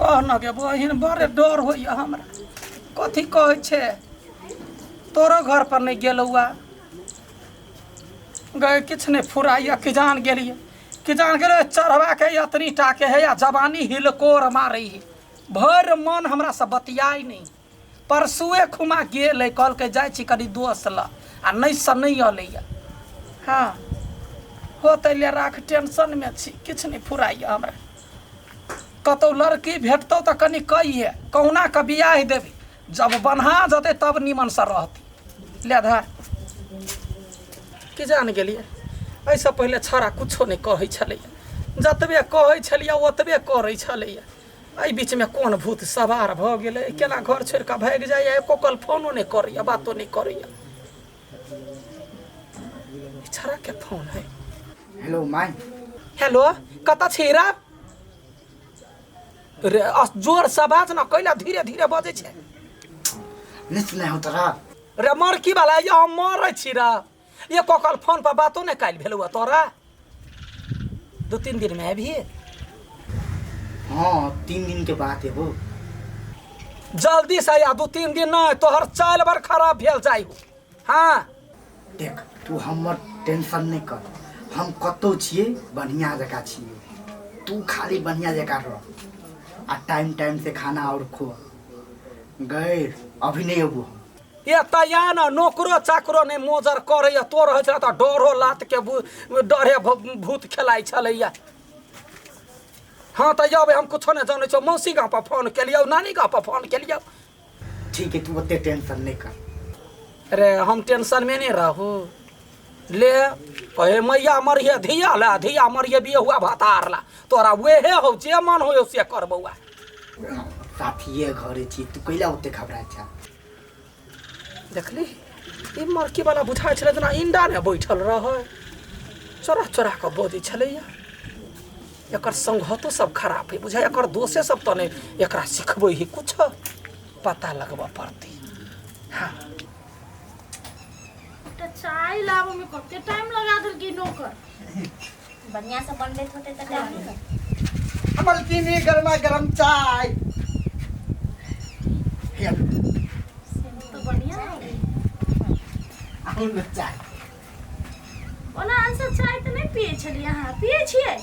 कह न गे बहिन, बड़े डर होइए हमरा। कथी कहै छै? तोरो घर पर नहि गेलौआ गए, किछु नहि फुराइए। कि जान गेलियै, कि जान गेलै, चढ़बाके एतनी टाके है आ जवानी हिलकोर मारै है। भरि मन हमरासँ बतियाइ नहि। परसुए खुमा गेल है, कहलकै जाइ छी कनि दोस्त लग, आ नहि से नहि अलैया। हँ हो तऽ ले राख, टेंशनमे छी, किछु नहि फुराइए हमरा। कतहु लड़की भेटतौ तऽ कनि कहिहे, कहुना कऽ बियाह देबी। जब बन्हा जेतै तब निमनसँ रहती। ले धर। की जान गेलियै, एहिसँ पहिले छौड़ा कुछो नहि कहै छलैया, जतबे कहै छलियै ओतबे करै छलैया। एहि बीचमे कोन भूत सवार भऽ गेलै? केना घर छोड़ि कऽ भागि जाइए? एको कल फोनो नहि करैए, बातो नहि करैए। छौड़ाके फोन है। Hello my. Hello, कतऽ छी रे? रे जोर से बाज न, कैला धीरे धीरे बजै छै? नहि सुनाइ हो तोरा? रे मरकी वाला, ये हम मरै छी रे। एको कल फोन पर बातो नहि काल्हि भेलौ तोरा। 2-3 दिन में अभी? हाँ, 3 दिन के बाद एबो। जल्दी से आ, 2-3 दिन नहीं, तोहर चाल बड़ खराब भेल जाइ हो। हाँ देख, तू हमर टेंशन नहीं कर, हम कतौ छियै बढ़िया जकाँ छियै। तू खाली बढ़िया जकाँ रह आ टाइम टाइम से खाना और खो। गैर अभी नहीं अबू हम। ये तैया न नौकरो चाकरो नहीं मोजर करैया। तो रहै छलै तऽ डरो लात के डरे भूत खेलाइ छलैया। हाँ तऽ अबै हम कुछो नहि जानै छियौ। मौसी गाँव पर फोन केलियौ, नानी गाँव पर फोन केलियौ। ठीक है, तू ओते टेंशन नहीं कर। अरे हम टेंशन में नहीं रहू। ले कहे मैया मरिहे धिया ला, धिया मरिहे बियहुआ भतार ला। तोरा वेहे हो जे मन हो से कर बौआ। साथिए घरे छी, तू कैला ओते घबराइ छा? देखली, ई मरकी वाला बुझाइ छलै जेना इंडा ने बैठल रहै, चोरा चोरा कऽ बजै छलैया। एकर संगतो सब खराब है बुझाइ, एकर दोसे सब तऽ नहि एकरा सिखबै है कुछ। पता लगबऽ पड़तै। हाँ एकटा चाय लाबऽ में कते टाइम लगा देलकै नौकर। बढ़िया से बनबैत होते तऽ टाइम नहि लगतै। मलकिनी, गरमा गरम चाय। हे। से तो बढ़िया है। आउ ने चाय। ओना अनसर चाय तऽ नहि पियै छलियै, अहाँ पियै छियै?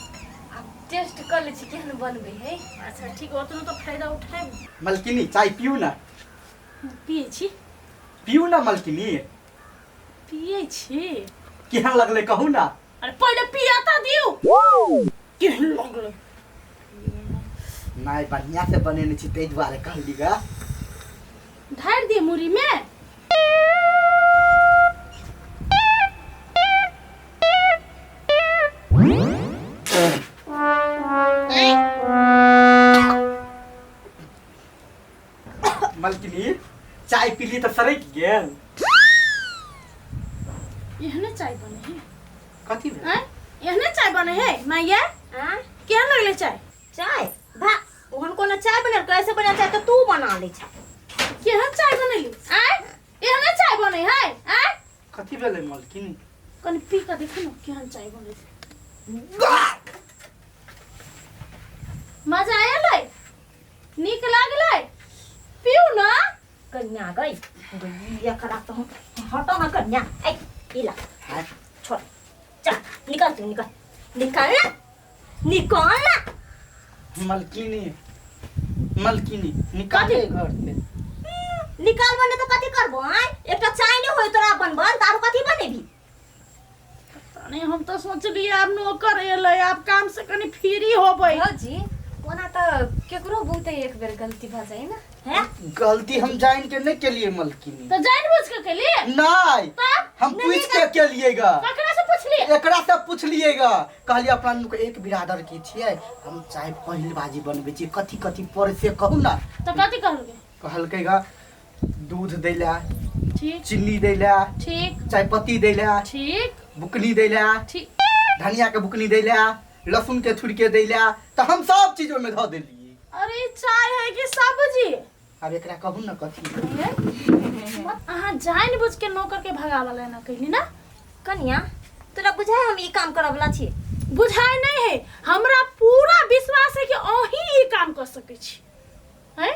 आब टेस्ट कऽ लै छी केहन बनबै है। अच्छा ठीक, ओतनो तऽ फायदा उठायब। मलकिनी, चाय पियू ना। पियै छी। पियू ना मलकिनी। पियै छी। केहन लगलै कहू ना। अरे पहिले पिया तऽ दियौ, केहन लगलै? नहि, बढ़िया से बनेने छी, ताहि दुआरे कहली गा। ढारि दिए मुरी में। मलकिनी, चाय पीली तऽ सरकि गेल। एहने चाय बने है? कथी भेल? आँय, एहने चाय बने है माइया? आँ? केहन लगलै चाय? चाय भा ओहन कोनो चाय बनल? कैसे बनल चाय तऽ तू बना लै छ। केहन चाय बनैली? आँय, एहने चाय बने है? आँय। कथी भेलै मलकिनी? कनि पी कऽ देखू ने केहन चाय बनै छै। मजा आयल? नीक लागलै? पीउ ने। कन्या गई गई, एकरा तऽ हम हटो ना कन्या। ऐ ई ला। हाँ। छोड़, चल निकल, तू निकल, निकल ना, निकल ना। मलकिनी, मलकिनी, निकाले घर से। निकाल बने तऽ कथी करबो? आय एकटा चाय नहि होय तोरा बनबल तऽ आरो कथी बनेबी? पता नहीं, हम तो सोचलिए आब नौकर एलै, आब काम से कनी फ्री होबै। भौजी, ओना तऽ केकरो बहुते एक बेर गलती भऽ जाइ ने। हैं? गलती हम जान के नहीं केलिए मलकिनी। तो जान बुझ के केलिए? नहीं। तब? हम पूछ के केलिएगा। ककरा से पूछलिए? एकरा से पूछलिएगा। कहलिए अपना लोग एक बिरादर के छियै, हम चाय पहिल बाजी बनबै छियै, कथी कथी पड़े से कहू ना। तो कथी कहलकै? कहलकै गा दूध दै ला। ठीक। चीनी दै ला। ठीक। चायपत्ती दै ला। ठीक। बुकनी दै ला। ठीक। धनिया के बुकनी दै ला, लहसुन के छुड़के दै ला, तऽ हम सब चीज ओहिमे धऽ देलियै। अरे ई चाय है कि सब्जी? आब एकरा कहू ने कथी। अहाँ जानि बुझ के नौकर के भगावला ना कहली ना? कनिया, तोरा बुझाय हम ई काम करऽ वाला छी? बुझाय नहीं है हमरा पूरा विश्वास है कि अहीं ई काम कर सकै छी हैं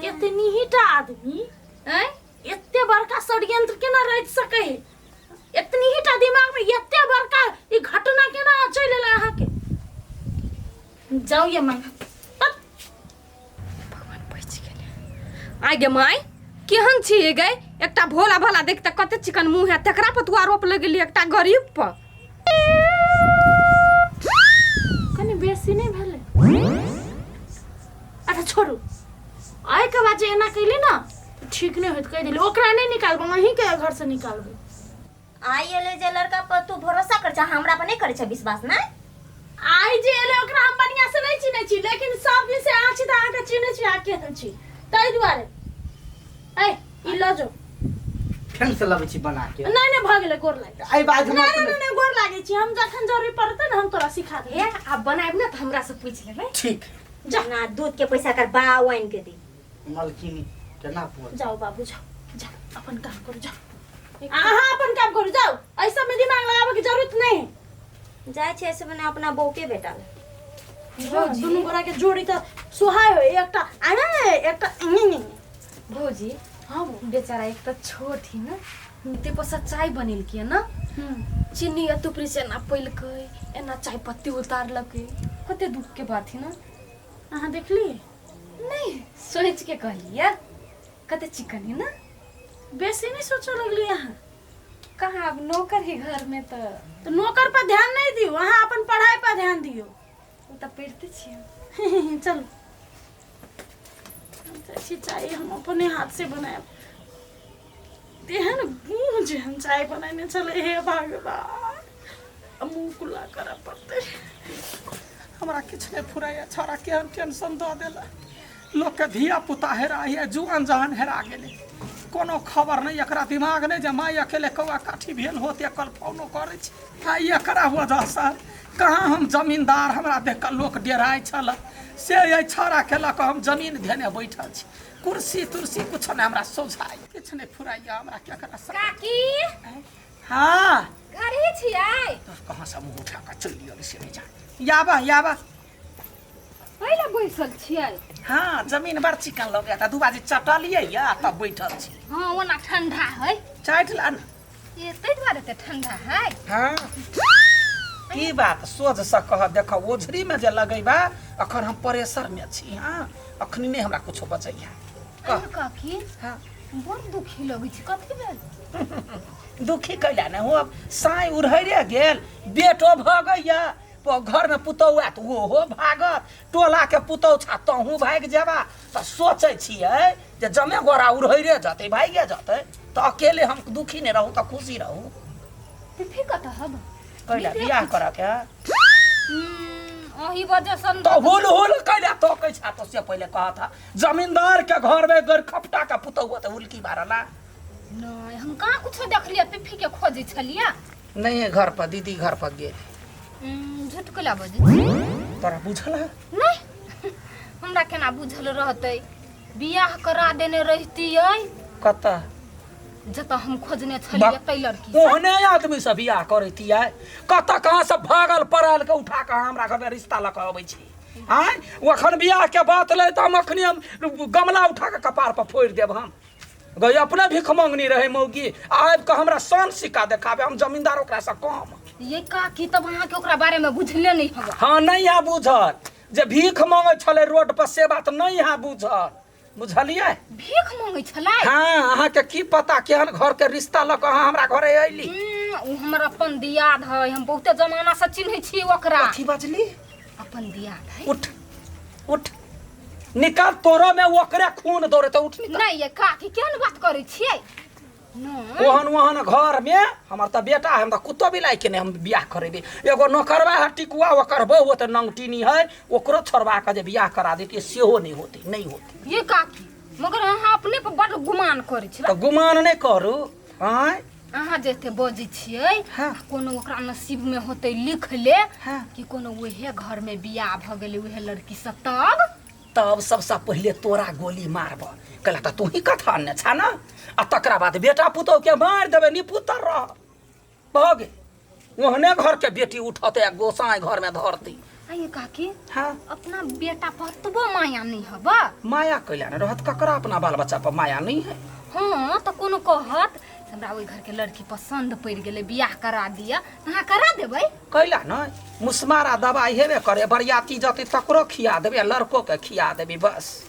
एतनी ही टा आदमी हैं एते बड़का षड्यंत्र केना रच सकै है एतनी ही टा दिमाग में एते बड़का ई घटना केना चलि एलै अहाँके जाउ ये माय भगवान बचि गेलै आइ गे माय केहन छी गे एकटा भोला भाला देख तऽ कते चिकन मुँह है तकरा पर तू आरोप लगेली एकटा गरीब पर कनि बेसी नहि भेलै अच्छा छोड़ू एहिके बाद जे एना कैली ने तऽ ठीक नहि होइत कहि देली ओकरा नहि निकालबै अहीँके घरसँ निकालबै आइ एलै जे लड़का पर तू भरोसा कर छ हमरा पर नहीं करे छ विश्वास ना आइ जे एलै ओकरा हम बढ़िआँ से नहि चिन्है छी लेकिन सब दिन से अहाँ छी तऽ अहाँके चिन्है छी अहाँ केहन छी ताहि दुआरे ऐ ई लऽ जाउ फेन से लबै छी बना के नहि नहि भऽ गेलै गोर लागि एहि बात हम नहि अपने- नहि नहि गोर लागै छी हम जखन जरूरी पड़तै ने हम तोरा सिखा देबै हे आब बनायब ने तऽ हमरा से पूछि लेबै ठीक जा ना दूध के पैसा कर बाव आनि के दी मलकिनी केना बोल जाओ बाबू जाओ जाओ अपन काम करू जाओ अहाँ अपन काम करू जाओ एहि सबमे दिमाग लगाबे के जरूरत नहीं है जाइ छै ऐसे बना अपना बहू के बेटा ले दुनू गोरा के जोड़ी तऽ सोहाय होय एकटा आने एकटा इने ने भौजी हाँ बौ बेचारा एक तऽ छोट ही ना ते पर सच्चाई बनेलकै ना चीनी आ तुपरी से एना पैलकै एना चाय पत्ती उतारलकै कते दुख के बात है ना अहाँ देखलिए नहीं सोच के कहलियै कते चिकन है ना बेसी नहीं सोचऽ लगलिए अहाँ कहाँ अब नौकर ही घर में तऽ तऽ नौकर पर ध्यान नहीं दियौ अहाँ अपन पढ़ाई पर ध्यान दियौ ओ तऽ पढ़िते छियै चलू हम जाइ छी चाय हम अपने हाथ से बनायब तेहन गुँह जेहन चाय बनेने छलै हे भगवान आ मुँह कुल्ला करऽ पड़तै हमरा किछु नहि फुराइए छौड़ा केहन टेंशन दऽ देला लोकके धिया पुता हेराइए जुआन जहान हेरा गेलै कोनो खबर नहि एकरा दिमाग नहि जे माय अकेले कौआ काठी भेल होत एकल फोनो करै छै आ एकरा वजहसँ कहाँ हम जमींदार हमरा देख कऽ लोक डेराइ छल से एहि छौड़ाके लऽ कऽ हम जमीन धेने बैठल छी कुर्सी तुर्सी कुछो नहि हमरा सोझाइ किछु नहि फुराइए हमरा केकरा सँ काकी हाँ घरे छियै तो कहाँ से मुँह उठा कऽ चलि गेल से नहि जान याबा याबा पहिले बैसल छियै हाँ जमीन बड़ चिकन लगैया तऽ दू बाजी चटलियै या तब बैठल छी हाँ ओना ठंडा है चाटि ला ने ये ताहि दुआरे तऽ ठंडा है हाँ की बात सोझ से कह देख ओझरी में जे लगैबा अखन हम प्रेशर में छी हाँ अखनी नहीं हमरा कुछो बचैया कह काकी हाँ बड़ दुखी लगै छै कथी भेल दुखी कैला नहि हो अब साँइ उड़हरे गेल बेटो भऽ गैया घर में पुतहु आयत ओहो भागत टोलाके पुतहु छा तहूँ भागि जेबा तऽ सोचै छियै जे जमे गोरा उड़हरे जतै भागिए जतै तऽ अकेले हम दुखी नहि रहू तऽ खुशी रहू पिफी कतऽ हब कैला बियाह करऽ के ओही वजह से तो हुल हुल कैला तो कै छा तो से पहिले कहत हा जमींदार के घर में गर खपटा के पुतहु तऽ हुलकी मारला नहीं हम कहाँ कुछो देखलियै पिफी के खोजै छलियै नहीं घर पर दीदी घर पर गेल झूठ कैला बजै छी तोरा बुझल है नहीं हमरा केना बुझल रहतै बियाह करा देने रहितियै कतऽ जतऽ हम खोजने छलियै तै लड़की से। ओहने आदमी से बियाह करैतियै कतऽ कहाँ से भागल पड़ायल के उठा कऽ हमरा घर में रिश्ता लऽ कऽ अबै छी आँय ओ अखन बियाह के बात लै तऽ हम अखनी हम गमला उठा कऽ कपार पर फोड़ि देब हम गई अपने भीख मंगनी रहे मौगी आबि कऽ हमरा सन सिक्का देखाबे हम जमींदार ओकरा से कम ये काकी तब अहाँके ओकरा बारे में बुझले नहीं हवा हाँ नहीं यहाँ बुझल जे भीख मांगे छलै रोड पर से बात नहीं यहाँ बुझल बुझलियै भीख मांगै छलै हाँ अहाँके की पता केहन घर के रिश्ता लऽ कऽ अहाँ हमरा घरे अयली ओ हमर अपन दियाद है हम बहुते जमाना से चिन्है छी ओकरा कथी बजली अपन दियाद है उठ उठ निकाल तोरो में ओकरे खून दौड़े उठ निकाल नहीं ये काकी केहन बात करै छियै नहि ओहन ओहन घर में हमर तऽ बेटा है हम तऽ कुत्तो बिलाइ के नहि हम बियाह करेबै एगो नौकरवा है टिकुआ ओकर बहु तऽ नंगटिनी है ओकरो छोड़वा के जे बियाह करा देतियै सेहो नहि होतै नहि होतै ये काकी मगर अहाँ अपने पर बड गुमान करै छी तऽ गुमान नहि करू आँय अहाँ जे एते बजै छियै हाँ। कोनो ओकरा नसीब में होतै लिख ले हाँ। कि कोनो उहे घर में बियाह भऽ गेलै उहे लड़की से तब तब सबसँ पहिले तोरा गोली मारब कहला तऽ तू ही कथा अनने छा ने आ तकरा बाद बेटा पुतोहके मारि देबै निपुतर रह भऽ गेल ओहने घर के बेटी उठते आ गोसाई घर में धरती। आइए काकी। हाँ। अपना बेटा पर तबो माया नहीं हबा। माया कैला ने रहत, ककरा अपना बाल बच्चा पर माया नहीं है। हाँ तो कोनो कहत हमरा ओहि घर के लड़की पसंद पड़ि गेलै, बियाह करा दिया, अहाँ करा देबै? कैला नहि, मुसमारा दवाई हेबे करे, बरियाती जतै तकरो खिया देबै आ लड़को के खिया देबै, बस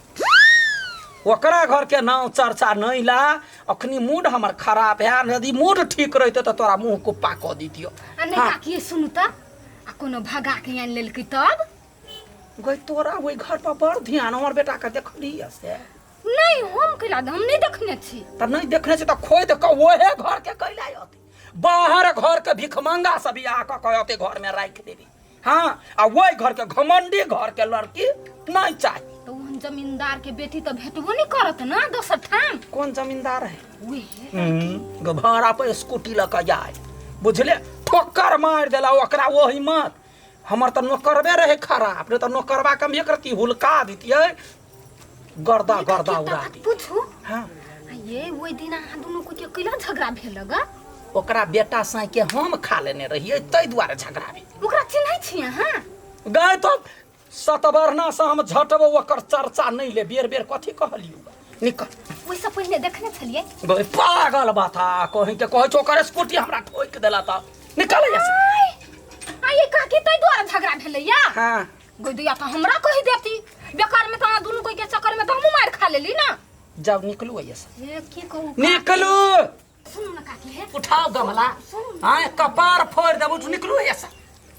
ओकरा घर के नाम चर्चा नहीं ला। अखनी मूड हमर खराब है, यदि मूड ठीक रहते तो तोरा मुंह कुप्पा कऽ दितियो। आ नहीं। हाँ। काकी सुनू तऽ, आ कोनो भगा के आनि लेलकै तब? गई तोरा ओहि घर पर बड़ ध्यान, हमर बेटा के देखली से? नहीं, हम कैला हम नहीं देखने छी। तऽ नहीं देखने छी तऽ खोदि कऽ ओहे घर के कैला अती, बाहर घर के भिखमंगा सब बियाह कऽ के अते घर में राखि देबी। हाँ, आ ओहि घर के घमंडी घर के लड़की नहीं चाही। तो ओहन जमींदार के बेटी तऽ भेटबो नहीं करत ना दोसर ठाम। कौन जमींदार है? उहे। भाड़ा पर स्कूटी लऽ कऽ जाय, बुझले, ठोकर मारि देला ओकरा ओही मत। हमर तऽ नौकरबे रहे खराब, नहीं तऽ नौकरबा के हम एक रत्ती हुलका दितियै, गर्दा गर्दा उड़ा दी। पूछू? हाँ। ये ओहि दिन अहाँ दुनू के कैला झगड़ा भेल ग? ओकरा बेटा साँइ के हम खा लेने रहियै, ताहि दुआरे झगड़ा भेल। ओकरा चिन्है छी अहाँ? गाय तो सतबरना से हम झटबो, ओकर चर्चा नहीं ले, बेर बेर कथी कहलियौ, निकल। ओहिसँ पहिने देखने छलियै? गई पागल बाता कहीं के कहै छौ, ओकर स्कूटी हमरा ठोकि देला तऽ निकल एहिया से। आ ये काकी ताहि दुआरे झगड़ा भेलैया? हाँ। गई दैया तऽ हमरा कहि देती, बेकार में तऽ अहाँ दुनू कोई के चक्कर में तऽ हमहूँ मारि खा लेली ना। जाउ निकलू एहिया से। हे की कहू। निकलू। सुनू ना काकी, हे उठाओ गमला, आय कपार फोड़ि देब, उठ निकलू एहिया से।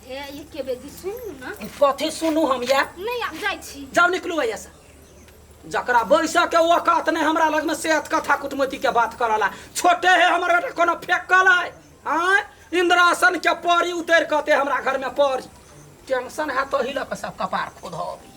हे एके बेर सुनू ना। कथी सुनू हम या? नहीं आब जाइ छी। जाउ निकलू एहिया से। जकरा बैसऽ के औकात नहीं हमरा लग में सेहत कथा कुटमैती के बात करला। छोटे है हमर बेटा, कोनो फेकल है आय इंद्रासन के परी उतर कते हमरा घर में परी टेंशन है तो ही लऽ के सब कपार खोदबी।